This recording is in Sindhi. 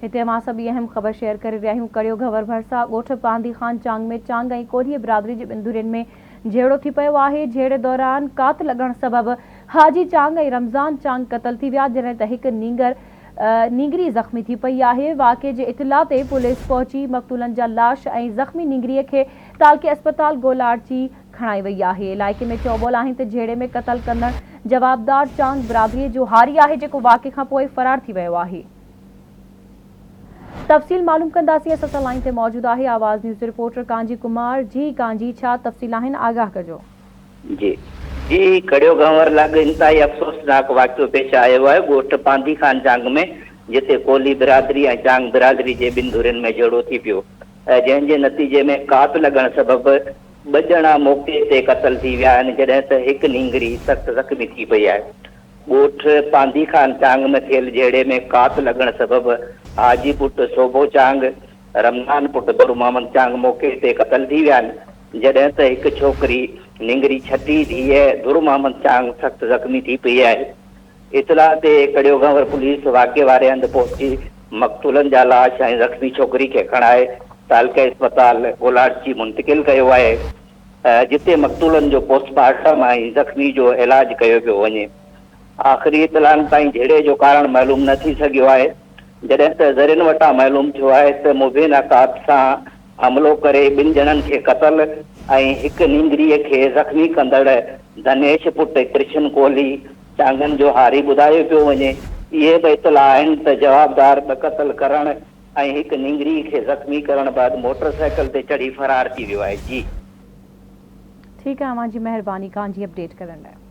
هتي اوهان سان ٻي اهم خبر شيئر ڪري رهيا آهيون ڪڙيو گهنور ڀرسان ڳوٺ پانڌي خان چانگ ۾ چانگ ۽ ڪولهي برادري جي ٻن ڌرين ۾ جهيڙو ٿي پيو آهي جهيڙي دوران ڪات لڳڻ سبب حاجي چانگ ۽ رمضان چانگ قتل ٿي ويا جڏهن ته هڪ نينگر نينگري زخمي ٿي پئي آهي واقعي جي اطلاع تي پوليس پهچي مقتولن جا لاش ۽ زخمي نينگري کي تعلقي اسپتال گولاڙچي کڻائي وئي آهي علائقي ۾ چئوٻول آهن ته جهيڙي ۾ قتل ڪندڙ جوابدار چانگ برادري جو هاري آهي جيڪو واقعي کانپوء فرار ٿي ويو آهي. تفصيل معلوم ڪنداسين اسان سان لائين تي موجود آهي آواز نيوز جو رپورٽر ڪانجي ڪمار جي ڪانجي ڇا تفصيل آهن آگاهه ڪجو. جي جي ڪڙيو گهنور لڳ انتهائي افسوسناڪ واقعو پيش آيو آهي ڳوٺ پانڌي خان چانگ ۾ جتي ڪولهي برادري ۽ چانگ برادري جي ٻن ڌرين ۾ جهيڙو ٿي پيو جنهن جي نتيجي ۾ ڪات لڳڻ سبب ٻه ڄڻا موقعي تي قتل ٿي ويا آهن جڏهن ته هڪ نينگري سخت زخمي ٿي پئي آهي. ڳوٺ پانڌي خان چانگ ۾ ٿيل جهيڙي ۾ ڪات لڳڻ سبب حاجي پٽ سوڀو چانگ، رمضان پٽ در محمد چانگ موقعي تي قتل ٿي ويا آهن، جڏهن ته هڪ ڇوڪري نينگري ڇٽي ڌيء در محمد چانگ سخت زخمي ٿي پئي آهي. اطلاع تي ڪڙيوگهنور پوليس واقعي واري هنڌ پهچي مقتولن جا لاش ۽ زخمي ڇوڪري کي کڻائي تعلقه اسپتال گولاڙچي منتقل ڪيو آهي. جتي مقتولن جو پوسٽ مارٽم ۽ زخمي جو علاج ڪيو پيو وڃي. آخري اطلاعن تائين جهيڙي جو ڪارڻ معلوم نه ٿي سگهيو آهي، جڏهن ته ذريعن وٽان معلوم ٿيو آهي ته مبينا ڪات سان حملو ڪري ٻن ڄڻن کي قتل ۽ هڪ نينگريء کي زخمي ڪندڙ ڌنيش پٽ ڪرشن ڪولهي چانگن جو هاري ٻڌايو پيو وڃي. اهي به اطلاع آهن ته جوابدار ٻه قتل ڪرڻ ۽ هڪ نينگري کي زخمي ڪرڻ بعد موٽر سائيڪل تي چڙهي فرار ٿي ويو آهي. جي. ٺيڪ آهي اوهان جي مهرباني ڪانجي اپڊيٽ ڪرڻ لاء.